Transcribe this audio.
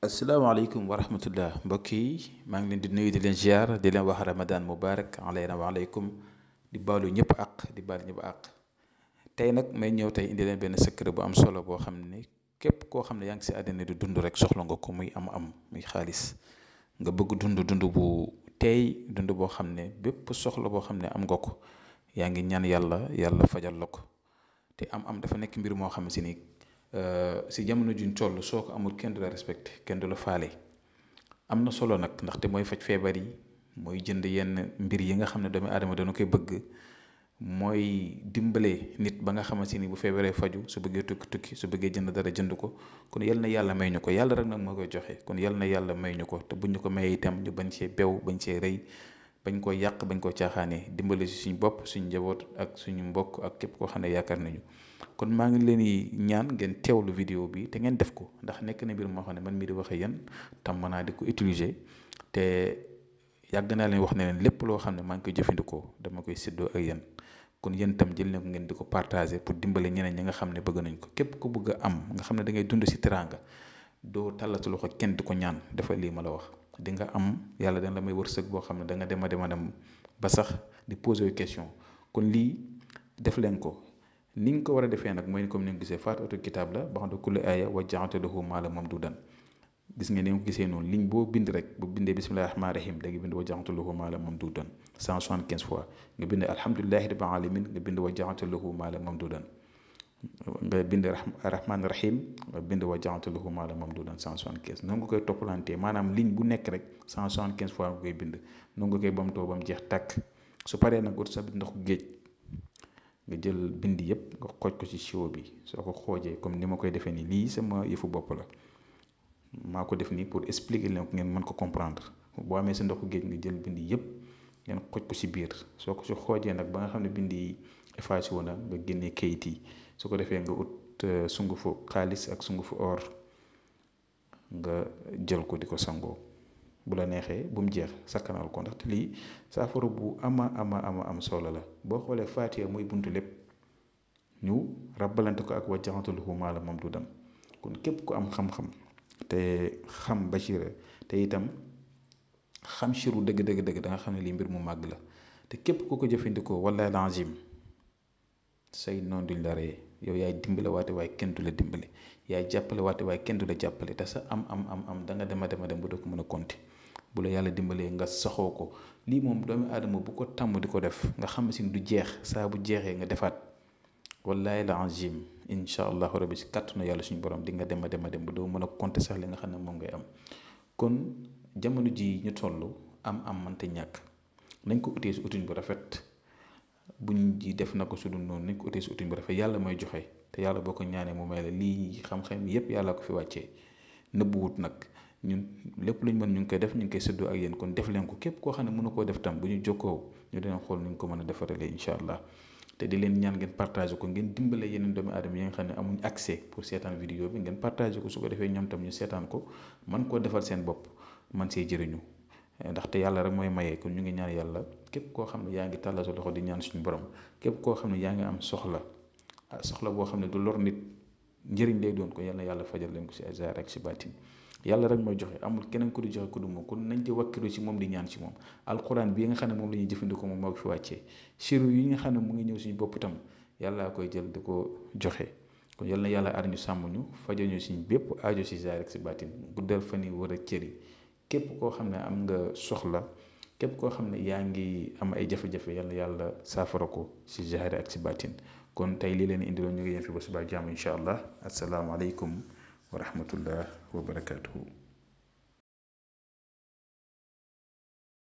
asalaamaaleykum wa rahmatullah mbokk yi maa ngi leen di nuyu di leen ziar di leen wax ramadan mubarak alayna wa alaykum di baalu ñëpp àq di baal ñëpp àq tey nag may ñëw tey indi leen benn secret bu am solo boo xam ne képp koo xam ne yaa ngi si àddina di dund rek soxla nga ko muy am muy xaalis nga bëgg dund bu teey dund boo xam ne bépp soxla boo xam ne am nga ko yaa ngi ñaan yàlla yàlla fajal la ko te am dafa nekk mbir moo xam si ni si jamono juñ toll soo ko amul kenn du la respecté kenn du la faale am na solo nag ndaxte mooy faj feebar yi mooy jënd yenn mbir yi nga xam ne doomu aadama dana koy bëgg mooy dimbale nit ba nga xamante ni bu feebaree faju su bëggee tukki su bëggee jënd dara jënd ko kon yal na yàlla may ñu ko yàlla rek nag moo koy joxe kon yal na yàlla may ñu ko te buñ ñu ko mayee itam ñu bañ see bew bañ see rëy bañ koo yàq bañ koo caaxaanee dimbale si suñ bopp suñ njaboot ak suñu mbokk ak képp koo xam ne yaakaar nañu kon maa ngi leen di ñaan ngeen teewlu vidéo bi te ngeen def ko ndax nekk na mbir moo xam ne man mii di waxee yéen tam mën naa di ko utiliser te yàgg naa leen wax ne leen lépp loo xam ne maa ngi koy jëfandikoo dama koy séddoo ak yéen kon yéen tam jël leen ko ngeen di ko partager pour dimbale ñeneen ñi nga xam ne bëgg nañ ko képp ko bëgg a am nga xam ne da ngay dund si teraanga doo tàllatu loxo kenn di ko ñaan dafa lii ma la wax di nga am yàlla dana la may wërsëg boo xam ne da nga dem a dem ba sax di poser question kon lii def leen ko ni nga ko war a defee nag mooy comme ni nga gisee faatihatu kitaab la ba'da kulli aaya wa ja'altu lahu maalan mamduudan gis nga ni nga ko gisee noonu ligne boo bind rek bu bindee bismillahi rahmaani rahim da nga bind wa ja'altu lahu maalan mamduudan 175 fois nga bind alhamdulillahi rabbil alamin nga bind wa ja'altu lahu maalan mamduudan nga bind rahmaani rahim nga bind wa ja'altu lahu maalan mamduudan 175 noonu nga koy toppalantee maanaam ligne bu nekk rek 175 fois nga koy bind noonu nga koy bamtoo ba mu jeex tàkk su paree nag ut sa ndoxu géej nga jël bind yëpp nga xooj ko ci siwo bi soo ko xoojee comme ni ma koy defee nii lii sama yëfu bopp la maa ko def nii pour expliquer leen ko ngeen mën ko comprendre boo amee sa ndoxu géej nga jël bind yëpp ngeen xooj ko ci biir soo ko ci xoojee nag ba nga xam ne bind yi effacé wu na nga génnee kayit yi su ko defee nga ut sungufu xaalis ak sungufu or nga jël ko di ko sangoo bu la neexee bu mu jeex sakkanal ko ndaxte lii saafara bu am solo la boo xoolee Faatiha muy buntu lépp ñu rabbalante ko ak wa ja'altu lahu maalan mamduudan kon képp ku am xam-xam te xam bachira te itam xam chiru dëgg da nga xam ne lii mbir mu màgg la te képp ku ko jëfandikoo wallaahi lazim say noon duñ la ree yow yaay dimbale waate waaye kenn du la dimbale yaay jàppale waate waaye kenn du la jàppale te sa am da nga dem a dem bu doo ko mën a compter bu la yàlla dimbalee nga saxoo ko lii moom doomu aadama bu ko tàmm di ko def nga xam si du jeex saa bu jeexee nga defaat wallaahi la azim incha allahu rabbi si kàttanu yàlla suñu borom di nga dem a dem bu doo mën a compter sax li nga xam ne moom ngay am kon jamono ji ñu toll am mënta ñàkk nañ ko utee si utuñ bu rafet buñ ji def na ko su dul noonu nañ ko utee si utuñ bu rafet yàlla mooy joxe te yàlla boo ko ñaanee mu may la lii xam-xam yépp yàlla ko fi wàccee nëbbuwut nag ñun lépp luñ mën ñu ngi koy def ñu ngi koy séddoo ak yéen kon def leen ko képp koo xam ne mënu koo def tam bu ñu jokkoo ñu dinañ xool nu ñu ko mën a defaralee incha allah te di leen ñaan ngeen partagé ko ngeen dimbale yeneen doomu aadama yi nga xam ne amuñ accès pour seetaan vidéo bi ngeen partagé ko su ko defee ñoom tam ñu seetaan ko man koo defal seen bopp man see jëriñu ndaxte yàlla rek mooy mayee kon ñu ngi ñaan yàlla képp koo xam ne yaa ngi tàllal sa loxo di ñaan suñu borom képp koo xam ne yaa ngi am soxla boo xam ne du lor nit njëriñ lay doon ko yàlla fajal leen ko si azar ak si baatin yàlla rek mooy joxe amul keneen ku di joxe ku du moom kon nañ ci wakkilu ci moom di ñaan ci moom alquran bi nga xam ne moom la ñuy jëfandikoo moom moo ko fi wàccee siru yi nga xam ne mu ngi ñëw suñu bopp itam yàlla koy jël di ko joxe kon yal na yàlla aar ñu sàmm ñu fajal ñu suñ bépp aajo si zaahir ak si baatin guddal fan yi war a cëri képp koo xam ne am nga soxla képp koo xam ne yaa ngi am ay jafe-jafe yal na yàlla saafara ko si zaahir ak si baatin kon tey lii leen indiloon ñu ngi yem fi ba suba jàmm incha allah asalaamaaleykum wa rahmatullah wa barakatuhu